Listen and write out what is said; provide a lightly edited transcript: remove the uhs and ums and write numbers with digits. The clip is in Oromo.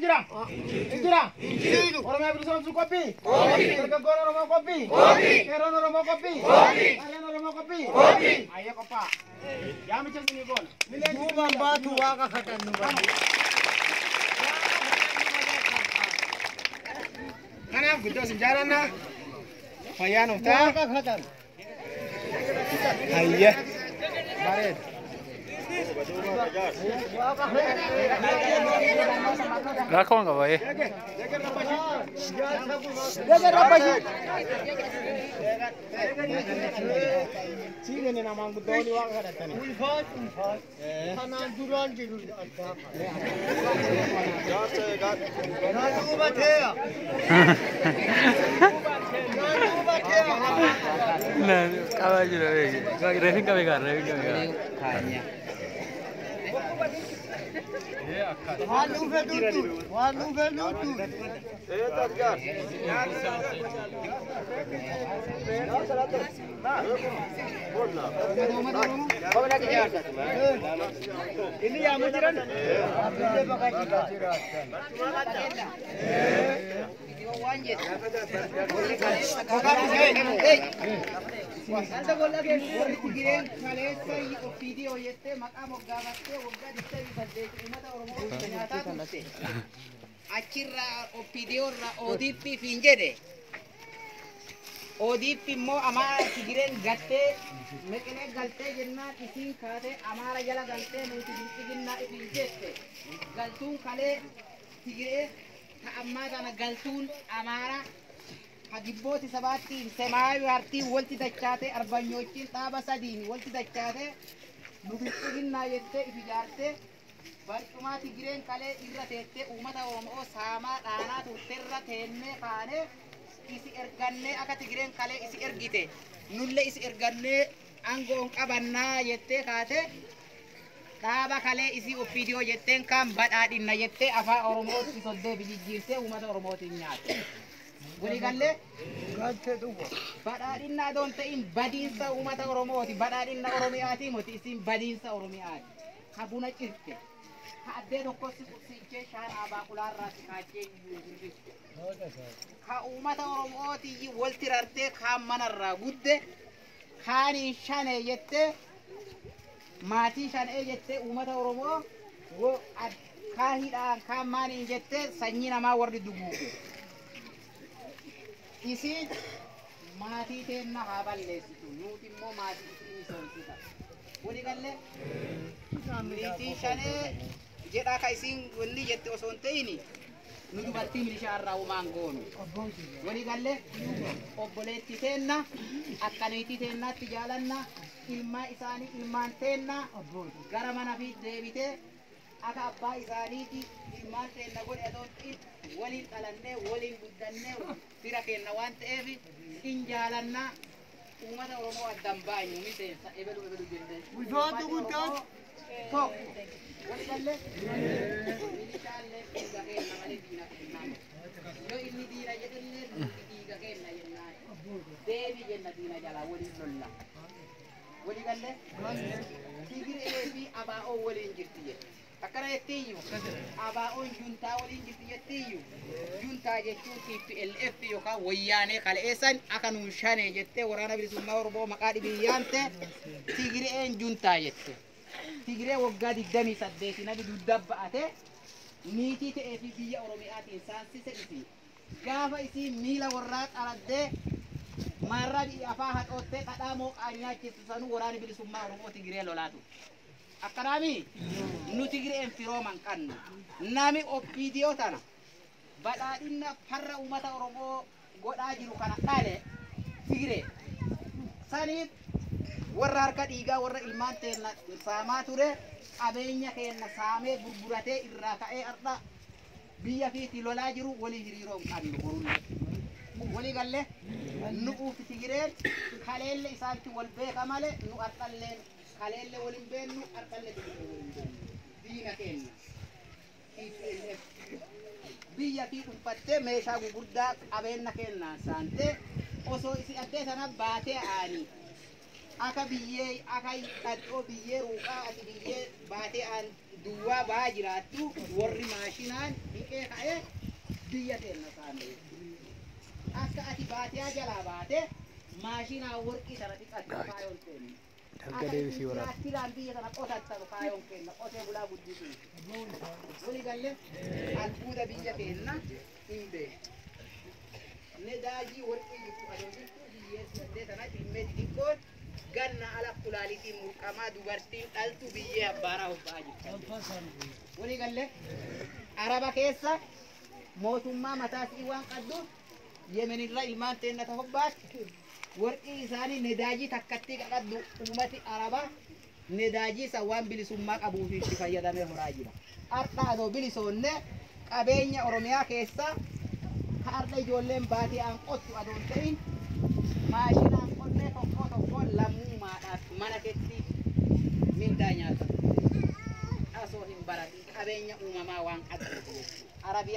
Injira? Injira? Oromiyaa bilisoomsuu qophii? Dargaggoon Oromoo qophii? Qeerroon Oromoo qophii? Qarreen Oromoo qophii? Ayyee qophaa'a. Yaamicha isinii goona. Duubaan baatu waaqa kadhannu baatu. Kanaaf guddoo isin jaalanna. Fayyaa nuuf ta'a. Waaqa kadhannu. Hayyee. Bareeda. Rakkoon qaba ee. Deegar rabbashi. Siin inni namaan guddoo olii waaqa kadhatani. Ulfaatu ulfaatu. Kanaan duraan jiru addaa. Na duuba tee'a. Na duuba tee'a. Qabaa jira reefin qabee gaa reefin qabee gaa. Waan dhufe dhuttu. Waan dhufe dhuttu. Inni yaamuu jiran. Abbillee baqachiisa. Warri Tigireen kaleessa OPDO jettee maqaa moggaafattee waggaa 28 uummata Oromoo nyaataa turte. Achirraa OPDO irraa ODP fiin jedhe. ODP immoo Amaara Tigireen gattee Meqilee galtee jennaan isiin kaatee Amaara jala galtee nuti bilxiginnaa ifiin jette. Galtuun kalee Tigiree ta ammaa tana galtuun Amaara ከግቦት ሰባት ሰማያዊ ፓርቲ ወልቲ ደቻቴ አርበኞችን ጣባ ሰዲን ወልቲ ደቻቴ ኑብልጽግና የtte ifijaarte barcumaa Tigireen kalee irra teettee uummata Oromoo saamaa dhaanaa turterra teennee kaanee isi ergannee akka Tigireen kalee isi ergite nulle isi ergannee aangoon qabannaa jettee kaate dhaaba kalee isi OPDO jetteen kaan badhaadhinna jettee afaan Oromootti soddee jijjiirtee uummata Oromootiin nyaatte. Waliigallee Galte dhuga. badhaadhinna adoon ta'in badiinsa uummata Oromooti. Badhaadhinna Oromiyaati moti isin badiinsa Oromiyaati. Ka buna cirte. Ka addee tokkotti qursiichee shaan abaaqulaarraa si kaachee iyyuu guddiste. Ka uummata Oromooti walti rartee kaan manarraa gudde kaaniin shanee jettee maatii shanee jettee uummata Oromoo kaan hidhaan kaan maaniin jettee sanyii namaa warri duguuge. Isiin maatii teenna haa balleessitu nuti immoo maatii isii misoomsita. Waliigallee niitiin shanee jedhaa ka isiin wanni jette osoo hin ta'in nu dubartii milishaa irraa homaan goonu. Waliigallee obboleetti teenna akka niitii teennaatti jaalanna ilmaa isaanii ilmaan teenna gara mana fi deebitee akka abbaa isaaniiti ilmaan teenna godhe osoo hin ta'in waliin dhalannee waliin guddannee fira keenna waan ta'eef in jaalannaa uummata Oromoo addan baanyu miseensa ebelu ebelu jennee. Ulfaatu guddaa. Tokko waliigallee milishaallee dhiiga keenna malee diina kennaa miti. Yoo inni diina jedhellee nuti dhiiga keenna jennaan. Deebi jenna diina jalaa waliin lolla. Waliigallee Tigiree fi ABO waliin jirti jetti. Akkana jettiyyuu ABO'n juntaa waliin jirti jettiyyuu juntaa jechuun TPLF yookaan wayyaanee kaleessan akka nuun shanee jettee waraana bilisummaa Oromoo maqaa dhibiyyaante Tigireen juntaa jette. Tigiree waggaa 28 nabi dugda ba'ate niitii ta'ee fi biyya Oromiyaatiin saansise isii. Gaafa isii miila warraa qaraddee maarraa afaa haxoottee dhadhaa mooqaa nyaachistu sanuu waraana bilisummaa Oromoo Tigiree lolaatu. Akkanaami nu Tigireen firooman qabnu nami OPDO tana badhaadhinna farra uummata Oromoo godhaa jiru kana dhale Tigiree. Saniif warra harka dhiigaa warra ilmaan teenna saamaa ture qabeenya keenna saamee gurguratee irraa ka'ee har'a biyya fiitti lolaa jiru walii hiriiroo hin qabnu borullee. Walii gallee nu'uuf Tigireen kaleelle isaanitti wal beeka malee nu har'alleen kaleelle waliin beennu har'allee Tigiree waliin beennu diina keenna. TPLF biyya fi dhuunfattee meeshaa gurguddaa qabeenya kennaan saantee osoo isi addee sana baatee aanii Akka biyyee akka dhadhoo biyyee ruuqaa ati biyyee baatee aan duwwaa ba'aa jiraattu warri maashinaan dhiqee ka'ee biyya teenna saame. Akka ati baatee jalaa baate maashinaan warqii sana dhiqattu kaayoon kenna. Dalga deebisii waraaba. Tiraaktiraan biyya sana qotattan kaayoon kenna qotee bulaa guddisuu. Walii galee albuuda biyya teenna hin beeku. Nedaajii warqii jirtu adoo jirtu hiyyeessatee tana ilmee xixiqqoon ganna ala kulaalitiin murqamaa dubartiin dhaltu biyyee abbaaraa hobba'aa jirti. Walii galee araba keessa mootummaa mataa isii waan qabduuf yemenirra ilmaan teennata hobbaatti warqii isaanii nedaajii takkatti qaqaddu ummati arabaa nedaajii isa waan bilisummaa qabuuf itti fayyadamee horaa jira. Har'a adoo bilisoonne qabeenya Oromiyaa keessaa har'a ijoolleen baatee aan qottu adoo hin ta'in maashinaan qonnee tokko tokko lammummaadhaaf mana keetti mindaa nyaata. Osoo hin baratin qabeenya uumamaa waan qabduuf jechuudha. Arabiyaa